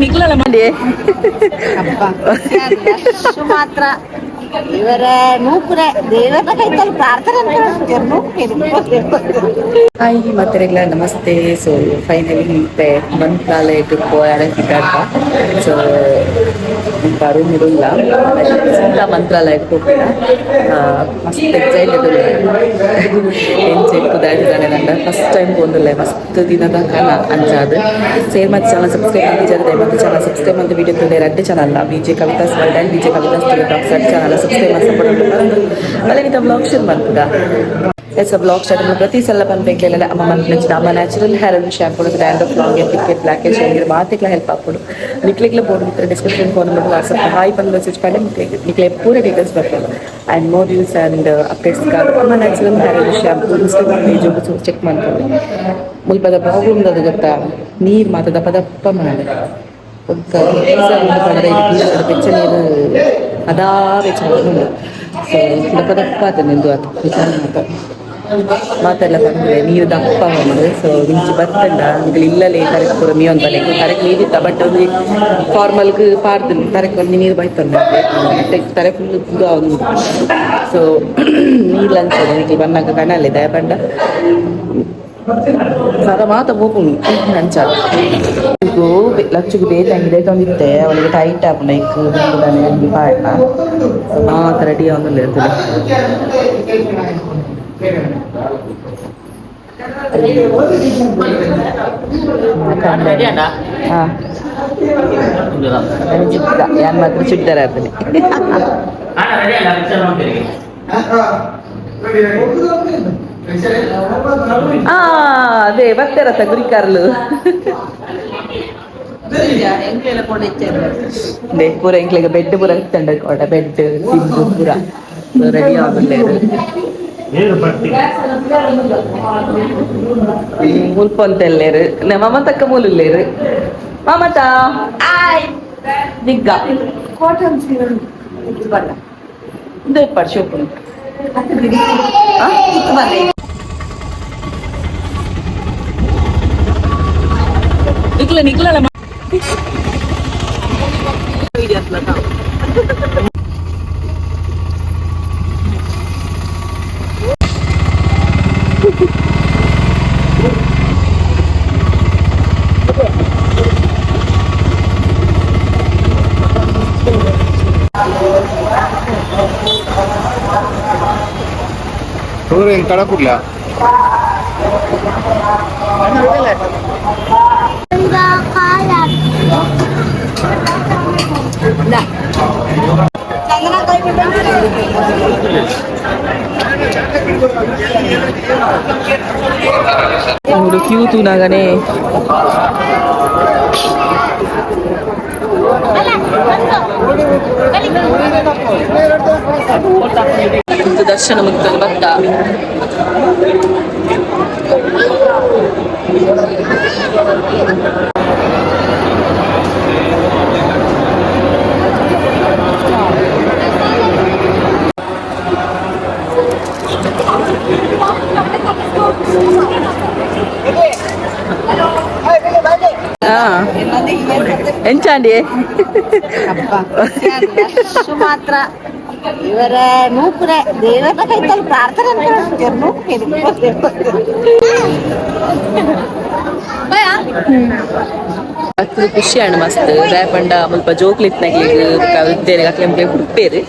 ನಿಕ್ಲ ನಿಕ್ಲಲ್ಲ ಮಾಡಿ ಮಾತ್ರ ಇವರ ನೂಕುರೆ ದೇವರ ಕೈತಲ್ಲಿ ಪ್ರಾರ್ಥನೆ ಹಾಯ್ ಮಾತೆರೆಗ್ಲ ನಮಸ್ತೆ. ಸೊ ಫೈನಲಿ ನಿಂತೆ ಮಂತ್ರಾಲಯಕ್ಕೆ ಪೋಯಾರ. ಸೊ ರೂಮ್ ಇರುಲ್ಲ, ಸೀದಾ ಮಂತ್ರಾಲಯಕ್ಕೆ ಹೋಗ್ತೀರ. ಮಸ್ತ್ ಎಕ್ಸೈಟೆಡ್. ಎಂಚ ಇಪ್ಪುದಾಯ್ತಾನೆ ನಂಡ ಫಸ್ಟ್ ಟೈಮ್ ಪೋಂದುಲ್ಲೆ, ಮಸ್ತ್ ದಿನದ ಕನ ಅಂಚಾದ. ಸೇರ್ ಮತ್ತೆ ಚಾನಲ್ ಸಬ್ಸ್ಕ್ರೈಬ್ ಅಂತ ಜರದೆ ಮತ್ತೆ ಚಾನಲ್ ಸಬ್ಸ್ಕ್ರೈಬ್ ಅಂತ video ತುಂಡೆ ರಡ್ಡು channel VJ Kavitha's world and VJ Kavitha's talks channel subscribe ಮಾಡಿ ಸಪೋರ್ಟ್ ಮಳೆ ಬ್ಲಾಗ್ ಶುರು ಮಾಡ್ತದ. ಎಸ್, ಬ್ಲಾಗ್ ಸ್ಟಾರ್ಟ್ ಪ್ರತಿ ಸಲ ಪನ್ಪೆಂಕ್ಲೆಲ್ಲ ಅಮ್ಮ ಮನ್ಪುನಂಚಿನ ಅಮ್ಮ natural hair and shampoo, dandruff, long hair, ticket, black hair, shine ಮಾತೆಕ್ಲ help ಆಪುಂಡು. ನಿಕ್ಲೆಗ್ಲ ಬೋರ್ಡ್ ಮಿತ್ರ description phone number WhatsApp hi ಪಂದ್ ಮೆಸೇಜ್ ಪಂಡೆ ನಿಕ್ಲೆಗ್ ನಿಕ್ಲೆ ಪೂರ ಡೀಟೇಲ್ಸ್ ಬರ್ತದೆ. And more news and updates ಅಮ್ಮ natural hair and shampoo Instagram page check ಮಾಡ್ತಾರೆ. ಮುಲ್ಪದ ಪ್ರಾಬ್ಲಮ್ ಅದು ಗೊತ್ತಾ? ನೀರು ಮಾತ ದಪ್ಪ ದಪ್ಪ ಮಾಡಿ ಬೆಚ್ಚ ನೀರು ಅದಾ ಬೆಚ್ಚ ಉಂಡು. ಸೊ ದಪ್ಪ ದಪ್ಪ ಆತ ನಿಂದು ಆತು ವಿಚಾರ ಮಾತ ಮಾತೆಲ್ಲ ಬಂದ್ರೆ ನೀರು ದಪ್ಪ ಬಂದು. ಸೊ ಇಂಚಿ ಬತ್ತಂಡ ನಿಗಲು ಇಲ್ಲಲೇ ತರಕ್ ಪೂರ ಮೀಯೊಂದು ಬಲೆ ತರಕ್ ನೀರಿತ್ತ, ಬಟ್ ಒಂದು ಫಾರ್ಮಲ್ಗ್ ಪಾರ್ದು ತರಕ್ ಒಂದು ನೀರು ಬೈತಂಡ ತರೆ ಫುಲ್ ಇದು ಆವೊಂದು. ಸೊ ನೀರು ಅನ್ಸದೆ ನಿಕ್ಲು ಬನ್ನಗ ಕಣಲೆ ದಯ ಪಂಡ ಸರ ಮಾತ ಪೋಪುಂಡು ಅಂಚ. ಲಚ್ಚುಗು ಬೇತೆ ಅಂಗಡಿ ತೊಂದಿತ್ತೆ, ಅವಳಿಗೆ ಟೈಟ್ ಆಪುಂಡು ಐಕ್ ದುಂಬುದಾನೆ ಅಂಗಿ ಪಾಡ್ನ. ಮಾತ ರೆಡಿ ಆವೊಂದುಲ್ಲೆರ್ ಇರ್ತದೆ. ಹಾ, ಚಿಕ್ಕ ಯಾನ್ ಮಾತ್ರ ಚುಡ್ಡಾರ ಆಗ್ತದೆ. ಆ ಅದೇ ಬರ್ತಾರತ್ತ ಗುರಿಕಾರ್ಲು ಪೂರ. ಎಂಕ್ಲೆಗ್ ಬೆಡ್ ಪೂರ ಇತ್ತಂಡ ಕೋಟ ಬೆಡ್ ತಿಂದು ಪೂರ ರೆಡಿ ಆಗುಲ್ಲೇರು. ಮುಲ್ಪೊಂತೆಲ್ಲೇರು ಮಮತಕ್ಕ ಮೂಲುಲ್ಲೇರು. ಮಮತಾ ಆಯ್ ದಿಗ್ಗ. ಕಾಟನ್ ಸೀರೆ ಬಣ್ಣ. ಇಂದು ಇಪ್ಪಾಡು ಶೋಪುನು. ನಿಕ್ಲ ನಿಕ್ಲಲ್ಲ. ಟೂರ್ ಕಡಪುಡ್ಲ. ಮೂಲು ಕ್ಯೂ ತೂನಾಗನೆ ದರ್ಶನ ಮುಗ್ತದೆ ಭಕ್ತ. ಎಂಚಾಂಡಿ. ಮಾತ್ರ ಇವರ ನೂಕುರೆ ದೇವರ ಕೈತಲ್ಲಿ ಪ್ರಾರ್ಥನೆ ನೂಕುಪೇರು. ಮಸ್ತ್ ಖುಷಿ ಆಂಡ್ ಮಸ್ತ್ ದಾಯೆ ಮುಲ್ಪ ಜೋಕ್ಲಿತ್ನಗ್ಲಿಗ್ ವಿದ್ಯೆಗ್ ಅಕ್ಲೆ ಹುಡ್ಪೇರು.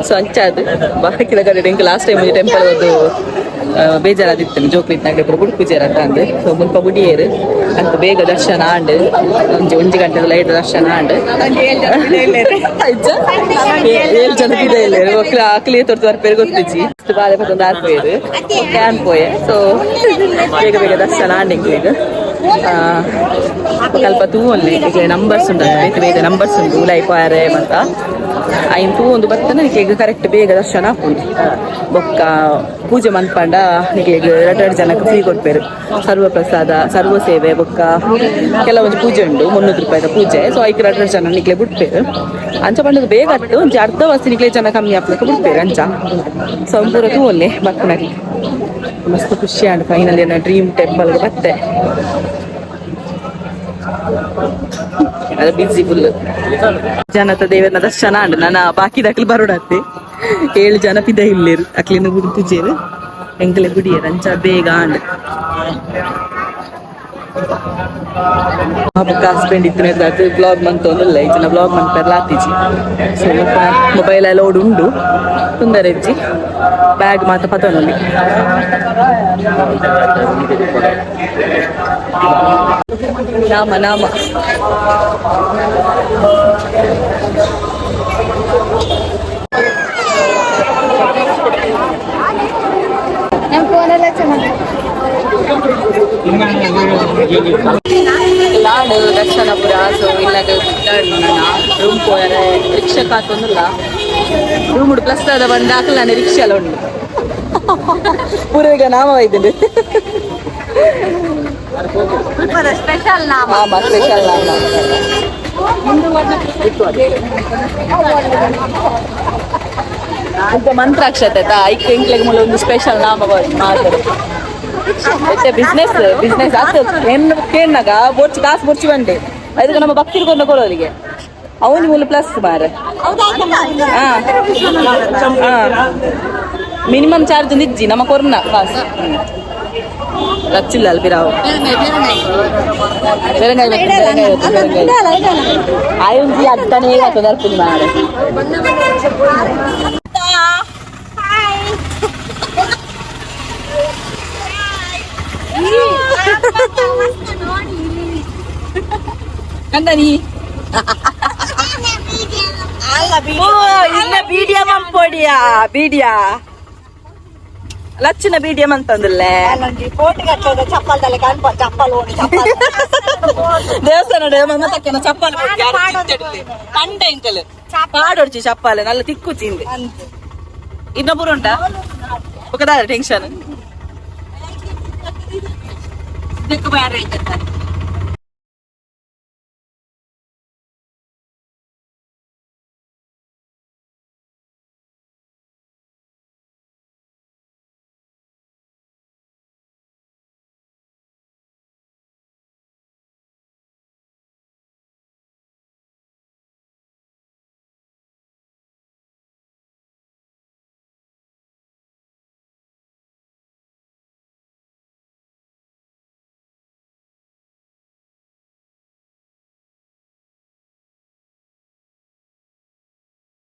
ಸೊ ಅಂಚಾದ್ ಬಾಕಿದ ಕಡೆ ಎಂಕ್ ಲಾಸ್ಟ್ ಟೈಮ್ ಟೆಂಪಲ್ ಒಂದು ಬೇಜಾರಾದಿತ್ತು, ಜೋಕ್ಲಿತ್ನಗ್ಲೆ ಪೂರ ಬುಡ್ಪುಜೆರ್ ಅಂತ ಅಂದ್. ಸೊ ಮುಲ್ಪ ಬುಡಿಯೇರು ಅಂತ ಬೇಗ ದರ್ಶನ ಆಂಡ್ ಒಂಜಿ ಒಂಜಿ ಗಂಟೆ ಲೈಟ್ ದರ್ಶನ ಆಂಡ್. ಏಳು ಜನ ಇಲ್ಲೇರು ಒಕ್ಲ ಅಕ್ಲಿ ತೊರ್ತು ಬರ್ಪೇರು ಗೊತ್ತಿಜ್ಜಿ ಬಾಲೆ ಪತ್ತೊಂದು ಆರ್ಪೇರು can ಪೋಯೆ. ಸೊ ಬೇಗ ಬೇಗ ದರ್ಶನ ಆಂಡ್ ಎಂಕ್ಲೆಗ್. ಕಲ್ಪ ತೂವೊನ್ಲೆ ಈಗ ನಂಬರ್ಸ್ ಉಂಟು, ಬೇತೆ ಬೇತೆ ನಂಬರ್ಸ್ ಉಂಟು ಉಲಾಯಿ ಪೋಯರೆ ಮತ್ತ ಐನ್ ತೂ ಒಂದು ಬತ್ತನ ನಿಕ್ಲೆಗ್ ಕರೆಕ್ಟ್ ಬೇಗ ದರ್ಶನ ಆಪುಂಡು. ಬೊಕ್ಕ ಪೂಜೆ ಮನ್ಪಂಡ ನಿಕ್ಲೆಗ್ ಎರಡು ಎರಡು ಜನಕ್ಕೆ ಫ್ರೀ ಕೊಡ್ಪೇರು ಸರ್ವ ಪ್ರಸಾದ ಸರ್ವ ಸೇವೆ. ಬೊಕ್ಕ ಕೆಲವೊಂದು ಪೂಜೆ ಉಂಟು, 300 ರೂಪಾಯಿದ ಪೂಜೆ. ಸೊ ಐಕ್ ಎರಡು ಎರಡು ಜನ ನಿಕ್ಲೆ ಬಿಡ್ಪೇರು. ಅಂಚ ಪಂಡದ ಬೇಗ ಅತ್ತು ಒಂಜಿ ಅರ್ಧ ವಸ್ತಿ ನಿಕ್ಲೆ ಜನ ಕಮ್ಮಿ ಆಪ್ಲಕ್ಕ ಬಿಡ್ಪೇರು ಅಂಚ. ಸೊ ಪೂರ ತೂವೊನ್ಲೆ ಬರ್ಪುನಗ್ಲಿ. ಮಸ್ತ್ ಖುಷಿ ಆಂಡ್ ಫೈನಲಿ ಡ್ರೀಮ್ ಟೆಂಪಲ್ ಬತ್ತೆ. ಅದು ಬಿಸಿ ಫುಲ್. ಜನತ ದೇವರ ದರ್ಶನ ಅಂಡ್ ನನ್ನ ಬಾಕಿ ದಾಖಲು ಬರೋಡತ್ತೆ. 7 ಜನ ಪಿದ ಇಲ್ಲೇರು, ಅಕ್ಲಿನ ಗುಡಿ ಪೂಜೆರು, ಎಂಕಲೆ ಗುಡಿಯರು. ಅಂಚ ಬೇಗ ಅಂಡ್ ಬೊಕ್ಕ ಹಸ್ಬೆಂಡ್ ಇತ್ತು. ಅದು ಬ್ಲಾಗ್ ಮಂತೊಂದಿಲ್ಲ, ಈ ಜನ ಬ್ಲಾಗ್ ಮಂತಾರಲ್ಲ ಆತಿಜಿ. ಸೊ ಮೊಬೈಲ್ ಅಲೌಡ್ ಉಂಡು, ತೊಂದರೆ ಇಜ್ಜಿ. ಬ್ಯಾಗ್ ಮಾತ್ರ ಪತೊಂದು. ನಾಮ ನಾಮ. ನಮ್ಮ ಫೋನೆಲ್ಲ ಚೆನ್ನಾಗಿ. ಲಾಡು ದರ್ಶನಪುರ. ಸೊ ಇಲ್ಲಾಗ ರೂಮ್ ಪೋಯರೆ ರಿಕ್ಷಾ ಕಾತೊಂದಿಲ್ಲ. ರೂಮ್ ಪ್ಲಸ್ ಅದ ಬಂದ ಹಾಕಲ್ಲ. ನಾನು ರಿಕ್ಷಾ ಎಲ್ಲ ಉಂಟು. ಪೂರ್ವಿಗ ನಾಮ ಇದ್ದೀನಿ. ಸ್ಪೆಷಲ್ ನಾಮ. ಆಮ, ಸ್ಪೆಷಲ್ ನಾಮ. ಅಂತ ಮಂತ್ರಾಕ್ಷತೆ ಆಯ್ತಾ? ಐಕ್ ಎಂಕ್ಲೆಗ್ ಮೂಲ ಒಂದು ಸ್ಪೆಷಲ್ ನಾಮ ಮಾತಾರೆ. ಬಿಸ್ನೆಸ್ ಬಿಸ್ನೆಸ್ ಆತ. ಏನು ಕೇಳಿನಾಗ ಬೊರ್ಚಿ ಕಾಸು ಬೊರ್ಚಿ ಬಂಡೆ. ಅದಕ್ಕೆ ನಮ್ಮ ಭಕ್ತರು ಕೊಂಡು ಕೊಡೋರಿಗೆ ಅವನು ಮೂಲ ಪ್ಲಸ್ ಮಾರೆ. ಮಿನಿಮಮ್ ಚಾರ್ಜ್ ನಿಜ್ಜಿ ನಮ್ಮ ಕೊರ್ನ ಕಾಸು ರಚ್ಚಿಲ್ಲ ಅಲ್ಬಿರಾವು. ಬೆರಂಗಾಯಿ, ಬೆರಂಗಾಯಿ, ಬೆರಂಗಾಯಿ. ಆಯುಂಜಿ ಅತ್ತನೇ ತೊಂದರೆ ಮಾರೆ. ಕಂದನಿ ಇಲ್ಲ, ಬೀಡಿಯ ಮಂಪೊಡಿಯಾ, ಬೀಡಿಯ ಲಚ್ಚಿನ ಬೀಡಿಯ ಮಂತಂದಿಲ್ಲ. ಚಪ್ಪಲ್ದಲ್ಲಿ ಕಾಣ್ಪ ಚಪ್ಪಲ್ ಓಡಿ ಚಪ್ಪಲ್. ದೇವಸ್ಥಾನ ಮತ್ತಕ್ಕನ ಚಪ್ಪಲ್ ಕಂಡ ಇಂಕಲ್ ಪಾಡೊಡ್ಚಿ ಚಪ್ಪಾಲೆ ನಲ್ಲ ತಿಕ್ಕು ಚಿಂದೆ. ಇನ್ನೊಬ್ಬರು ಉಂಟಾ? ఒకదా ಟೆನ್ಷನ್.